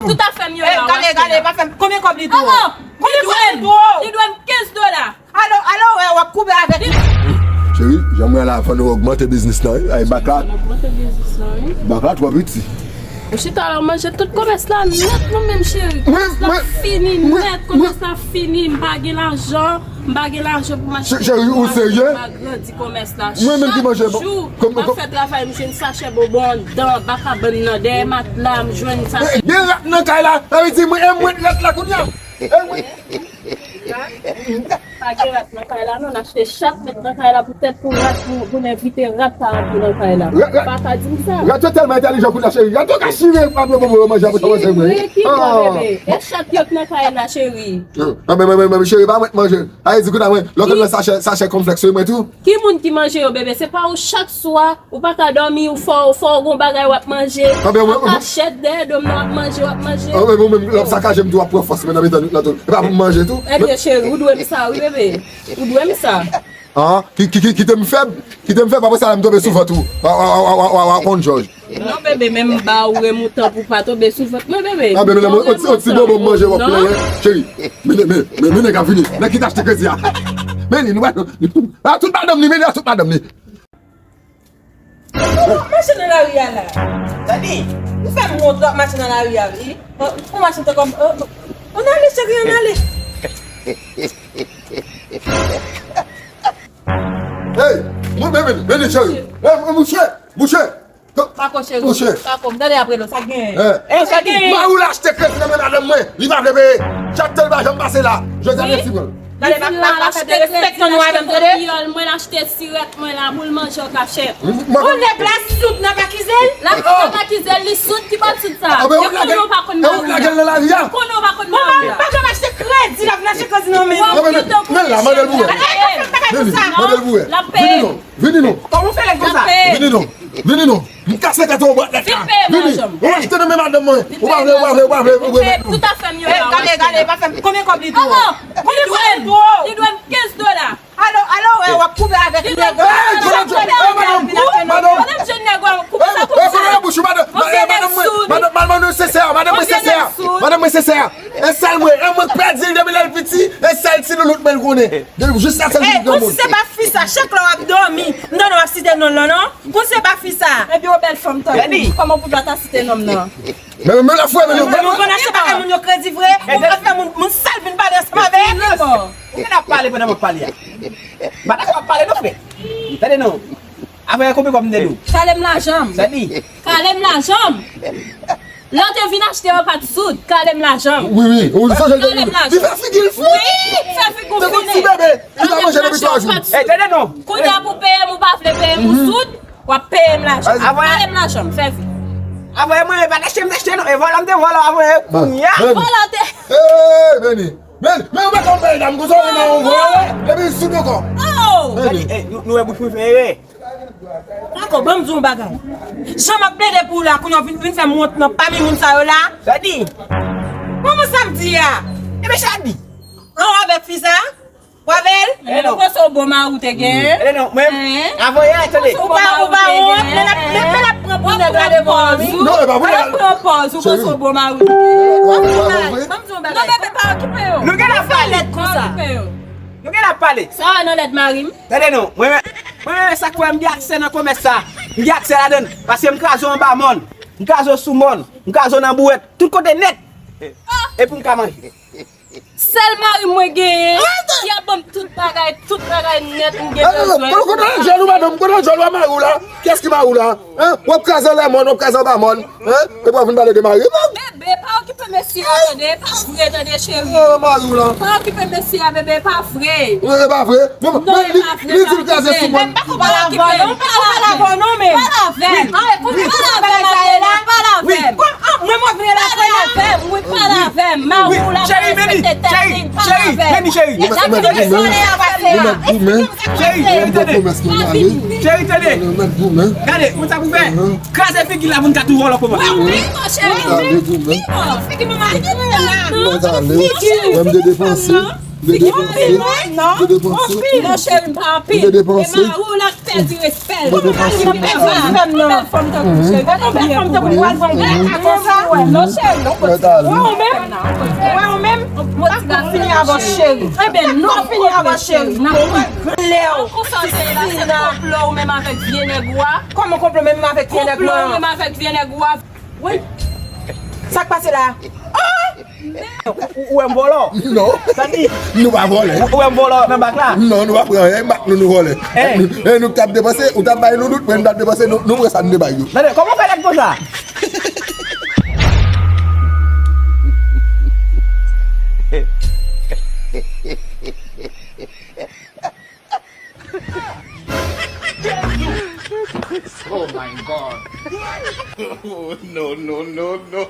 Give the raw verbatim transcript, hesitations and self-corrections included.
Tout afè m yo la, w achte la. Gade, gade, pa fè m. Konbyen kòb li dwe w? Konbyen kòb li dwe w? Li dwe m kenz dola. Alo, alo, wè, w ap koupe avèk li. Cheri, jan m wè la, fò nou ogmante biznis lan, wi. Ay, bak la. Ogmante biznis lan, wi. Bak la twò piti. Ou chita la, w manje tout komès la nèt, mwen menm, cheri. Komès la fini nèt, komès la fini, m pa gen lajan. M pa gen lajan pou m achte. Cheri, ou serye? M pa grandi komès la. Mwen menm ki manje. Chak jou, m ap fè travay, m jwenn sachè bonbon anndan, anba kabann nan, dèyè matla, m jwenn sachè. Gen rat nan kay la, sa vle di mwen, e mwen rat la kounye a. E mwen. Pa gen rat nan kay la, non, n achte chat, met nan kay la poutèt pou rat, pou, pou n evite rat pa rantre nan kay la. Pa ka di m sa. Rat yo tèlman entèlijan kounye a, cheri. Rat yo ka chire, pa pran bonbon yo manje apre sa manje mwen. Chire ki bò, bebe? E chat yo k nan kay la, cheri. Ah, men, men, men, men, cheri, pa mwen k manje. Sa vle di kounye a mwen, lè w konn nan sachè, sachè kònflèks yo, mwen tou. Ki moun ki manje yo, bebe? Se pa ou chak swa, ou pa ka dòmi, ou fò, ou fò gon bagay w ap manje. An kachèt dèyè do m nan w ap manje, w ap manje. An, men ou menm, lè w sakaje m tou, w ap pran fòs mwen nan mitan nwit lan tou. E pa pou m manje tou. Ebyen, cheri, ou dwe m sa, wi, bebe. Ou dwe m sa. An, ki, ki, ki, kite m fèb, kite m fèb, apre sa, lè m tonbe sou vant ou. W a, w a konn jòj. Non, bebe, men m ba ou remoutan pou pa tonbe sou vant mwen, bebe. Ah, bebe, lè mwen, yon ti, yon ti bonbon m manje, w ap plenyen. Cheri, men, men, men, men nèg ap vini. Nèg ki t achte kredi a. Men li, nou wè, a tout madanm li, men li a tout madanm li. Ou mache nan lari a la. Tande. Ou fè m wont lè w ap mache nan lari a, wi. Ou mache tankou, ann ale, cheri, ann ale. Hey, mwen, men, men, men, cheri. Hey, mouche, mouche. Kako, cheri. Kako, m tande apre lò, sa k genyen? Eh, sa k genyen? Mari w la achte kredi nan men madanm mwen. Li pa vle peye. Chak tan li pa janm pase la. Jodi a, mèsi, mwen. Gade, m ap, m ap fè derespektan nou avè m, tande? Mwen achte sirèt mwen la pou l manje an kachèt. Ou nèg la soud nan pa kize l? La soud nan pa kize l, li soud, ki bòt soud sa? Yo konnen w pa konn mari w la. Yo konnen w pa konn mari w la. Bon, pa janm achte kredi, l ap achte kredi nan men nou. Men la, mande l pou wè. Mande l pou wè. L ap peye. Vini non. Vini non. Kòman w fè lè konsa? Vini non. Vini non. M kase kèt ou bòt nèt la. Vini. Ou achte nan men madanm mwen. Ou pa vle, ou pa vle, ou pa vle, ou pa vle. Tout afè m yo la. Gade, gade, pa fè m. Konbyen kòb li dwe w? Konbyen kòb li dwe w? Li dwe m kenz dola. Alo, alo, wè, w ap koupe avèk nèg. Hey, madanm, madanm, madanm. Madanm, jèn nèg, w ap koupe sa koupe sa. Madanm, madanm, madanm, madanm, madanm, madanm, sesè, madanm, sesè. Madanm mwen se sè a. E sèl mwen, e mwen k pèdi l depi lè l piti, e sèl ti loulout mwen l konnen. Depi jis la sèl loulout granmoun. Ou se pa fi sa, chak lè w ap dòmi, m tande w ap site non l lan, non. Ou se pa fi sa. Epi w bèl fanm tankou. Kòman pou w pa ta site non m nan? Men, men, men la fwa, men, men, men, men, se pa fè moun yo kredi vre. Ou pa fè moun, moun sal vin pale ansanm avè. Ou gen ap pale pandan m ap pale a. M pa dakò ap pale non, frè. Tande non. Avè konbyen kòb m te dwe w? Kale m lajan m. Sa di. Kale m lajan m. Lè w te vin achte yo pa t soud, kale m lajan m. Wi, wi, ou sonje l te vin. Li fè figi l fou. Wi, fè figi l fou. Se konn ti bebe, li pa manje depi twa jou. Ey, tande non. Kounye a pou peye m, ou pa vle peye m, ou soud, w ap peye m lajan. Kale m lajan m, fè vit. Avè mwen, e pa t achte m te achte non, e vòlò m te vòlò avè kounye a. Vòlò te. Ey, Benny. Men, men, ou pa konn bay dam konsa, ou nan yon vòlò, depi soud ankò. Oh! Benny. Nou, nou wè bouch mwen fè erè. Dakò, ban m di w yon bagay. Jan m ap plede pou w la, kounye a w vin, vin fè m wont nan pami moun sa yo la. Sa di. Kòman sa m di a? Ebyen, sa di. An w avèk fi sa? W avè l? Ebyen, nou panse w bon mari w te genyen. Ebyen, non, mwen, avan yè, tande. Ou pa, ou pa wont, men l ap, men, men l ap pran pou nèg la devan w, wi. Non, e pa vre. L ap pran pòz, ou panse w bon mari w te genyen. Ban m di w yon bagay. Non, bebe, pa okipe yo. Nou gen afè lèd konsa. Pa okipe yo. Nou gen ap pale. Sa w nan lèt mari m? Tande non, mwen, mwen, mwen, sa k fè m gen aksè nan komès sa. M gen aksè ladann. Paske m kraze w anba mòn. M kraze w sou mòn. M kraze w nan bouwèt. Tout kote nèt. E pou m ka manje. Sèl mari mwen genyen, ki ap ban m tout bagay, tout bagay nèt m gen bezwen. Kote w jwenn ou, madanm? Kote w jwenn ou a mari w la? Kiyès ki mari w la? Hein? W ap kraze anlè mòn, w ap kraze anba mòn. Hein? Epi w ap vin pale de mari. Bebe, pa okipe mesye a, tande. Pa vre, tande, cheri. Oh, mari w la. Pa okipe mesye a, bebe, pa vre. Non, e pa vre. Non, e pa vre, li di l kraze sou mòn. Pa okipe. Pale avè w, non, men. Pale avè m. Pale avè m, pale avè m. Mwen, mwen vle la. Pale avè m, wi, pale avè m. Mari w la pa respekte tèt li, pale avè m. Cheri, cheri, cheri, cheri. Cheri, tande. Cheri, tande. Gade, ou sa pou fè? Kraze figi l la pou n ka touche w lòt kòman. Wi, wi, cheri. Wi, wi. Figi manman. Mwen te depanse. Anpil, wi, non? Anpil. Non, cheri, m pa anpil. E mari w la k pèdi respè l. Ou pèdi respè m, non. Ou bèl fanm tankou cheri. Ou bèl fanm tankou w al pran grenn konsa. Non, cheri. Wè ou menm? Wè ou menm? M ap fini avè w, cheri. Eben, non, fini avè w, cheri. Nan lè w. Konsa w se la, se konplo ou menm avèk vye nèg ou a. Kòman konplo menm avèk vye nèg ou a? Konplo ou menm avèk vye nèg ou a. Wi. Sa k pase la? Ou, ou, ou wè m vòlò? Non. Sa di? Nou pa vòlè. Ou, ou wè m vòlò nan bak la? Non, nou pa pran anyen, bak nou, nou vòlè. Hey. E nou k t ap depanse, ou t ap bay nou dout, men nou t ap depanse, nou, nou pran sa nou te bay yo. Tande, kòman w fè nèg konsa? Oh my God. Oh, no, no, no, no.